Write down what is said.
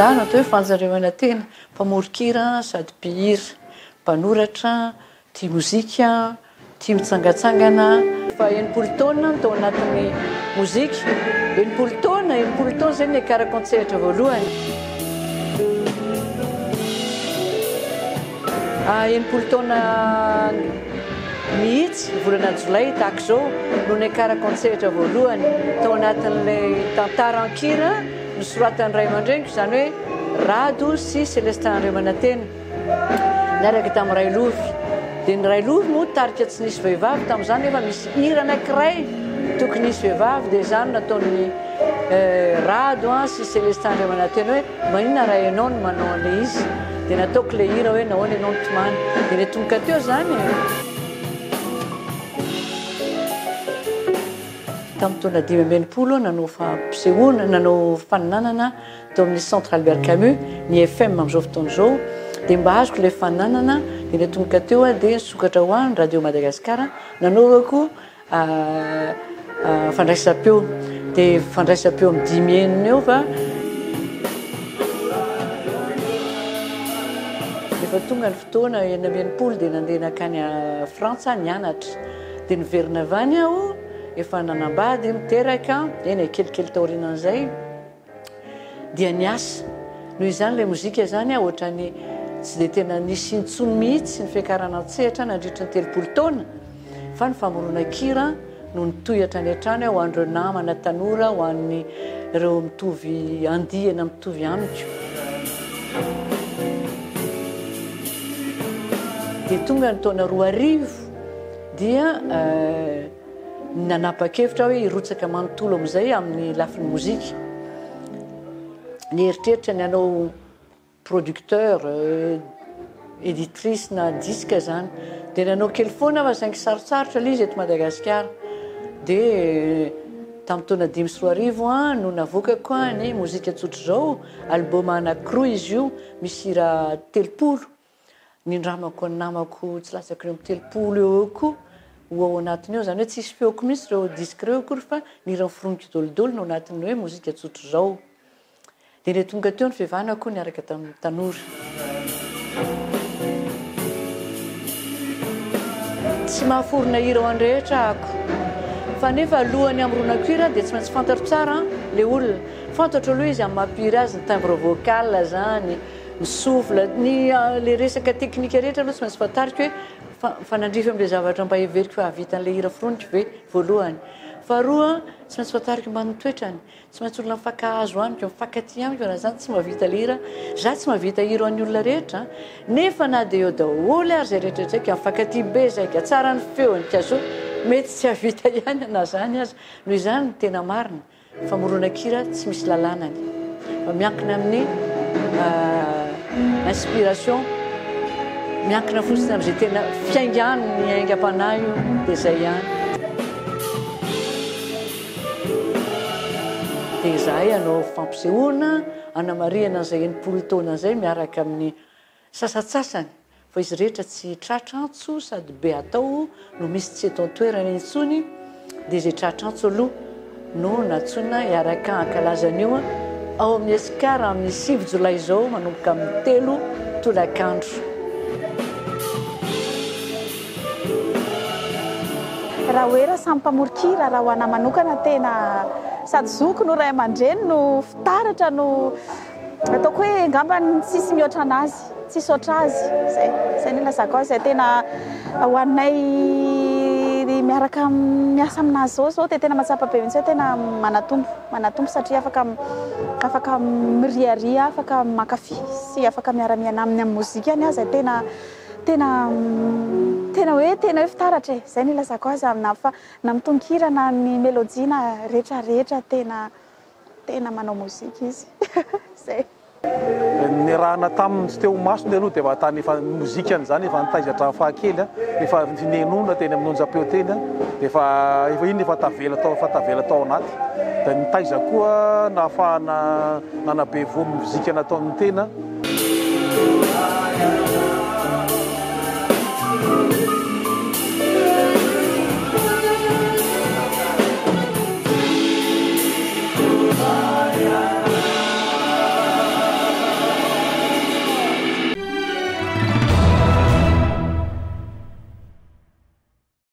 Izaho no atao hoe Fanja Andriamanantena, mpamoron-kira sady mpihira, mpanoratra, tia mozika, tia mitsangatsangana. Efa 60 taona no tao anatin'ny mozika, 60 taona, 60 taona izay no niakarako an-tsehatra voalohany. 60 taona mihitsy, volana jolay tahaka izao no niakarako an-tsehatra voalohany tao anatin'ilay tantara an-kira nosoratan'ny ray aman-dreniko, izany hoe Rado sy Celestin Andriamanantena niaraka tamin'ny Railovy. Dia ny Railovy moa tarika tsy nisy vehivavy tamin'izany nefa misy hira anankiray tokony hisy vehivavy, dia izany no nataon'ny Rado sy Celestin Andriamanantena hoe maninona raha ianao no manao an'ilay izy, dia nataoko ilay hira hoe nahoana ianao nitomany, dia niatomboka teo izany e. Tamin'ny taona 65 aho nanao fampisehoana, nanao faninanana tao amin'ny Centre Albert Camus, ny FM amin'izao fotoana izao, dia mba azoko ilay faninanana, dia niatomboka teo aho dia nisokatra ho ahy ny Radio Madagascar, nanaovako fandraisam-peo, dia fandraisam-peo amin'ny dimy enina eo fa rehefa tonga ny fotoana 66 dia nandeha nankany Frantsa nianatra, dia niverina avy any aho efa nanambady, niteraka, eny e, kelikely taorianan'izay dia niasa. Noho izany ilay mozika izany ohatran'ny tsy dia tena nisy intsony mihitsy ny fiakarana an-tsehatra nandritra ny 30 taona fa ny famoronan-kira no nitohy hatrany hatrany ho an'ireo namana tanora, ho an'ireo mitovy andiana mitovy amiko. Dia tonga ny taona 2000 dia nanapa-kevitra aho hoe hirotsaka manontolo amin'izay amin'ny lafiny mozika. Nieritreritra ny hanao producteur, éditrice na disque izany. Dia nanao kely foana aho fa saingy sarotsarotra ilay izy eto Madagasikara. Dia tamin'ny taona 2005 no navoakako ny mozika tsotr'izao, album anankiroa izy io, misy hira 30. Nindramako ny namako tsy latsaky ny eo amin'ny 30 eo eo koa ho ao anatiny ao, izany hoe tsisy feoko mihitsy ireo disque ireo akory fa ny hira noforoniko dolidoly no anatin'ny hoe mozika tsotr'izao. Dia ilay tonga teo ny fihavanako niaraka tamin'ny tanora. Tsy mahaforona hira ho an'ny rehetra ako. Fa nefa alohan'ny hamoronako hira dia tsy maintsy fantatro tsara ilay olona. Fantatro aloha izy amin'ny maha mpihira azy, ny timbre vocal izany, ny souffle, ny ilay resaka teknika rehetra aloha tsy maintsy fantariko hoe fa mifanandrify amin'ilay zavatra mba heveriko fa hahavita an'ilay hira foroniko ve voalohany. Faharoa, tsy maintsy fantariko mba ny toetrany. Tsy maintsy olona mifankahazo amiko, mifankatia amiko, raha izany tsy mahavita le hira, za tsy mahavita hira ho an'ny olona rehetra, nefa na dia eo daholo ary izay rehetra rehetra ka mifankatia be izay ka tsara ny feony ka zo mety tsy hahavita ihany na zany aza, noho izany ny tena marina, famoronan-kira tsy misy lalànany fa miankina amin'ny inspiration, miankina fotsiny amin'izay tena fiaingan'ny aingam-panahy io dia izay ihany. Dia izahay hanao fampisehoana hanamarihana an'izay 60 taona izay miaraka amin'ny sasantsasany fa izy rehetra tsy tratra antso sady be atao no misy tsy eto an-toerana intsony dia izay tratra antso aloha no nantsoina hiaraka hankalaza an'io ao amin'ny Escar amin'ny 9 jolay izao manomboka amin'ny 3 tolakandro. Raha hoe raha samy mpamoron-kira, raha ho anà manokana tena sady zoky no ray aman-dreny no fitaratra no ataoko hoe angamba tsisy mihoatra an'azy, tsisy ohatr'azy, zay, zay no ilazako azy, zay tena ho anay miaraka miasa aminazy zao zao dia tena mahatsapa be mihitsy hoe tena manatombo, manatombo satria afaka afaka miriaria, afaka mankafy sy afaka miara-miaina aminy amin'ny mozikany aho, zay tena Tena tena hoe tena hoe fitaratra e! Zay no ilazako azy na fa na ny tononkira na ny melodie na rehetra rehetra tena tena manao mozika izy. Zay. Niarahana taminy tsy teo imasony aloha dia efa tany efa ny mozikany izany efa nitaiza hatramin'ny fahakely efa nihenoana teny amin'ny onjam-peo teny dia efa efa iny efa tavela tao efa tavela tao anaty dia nitaiza koa nahafahana nanabe voa mozika nataon'ny tena.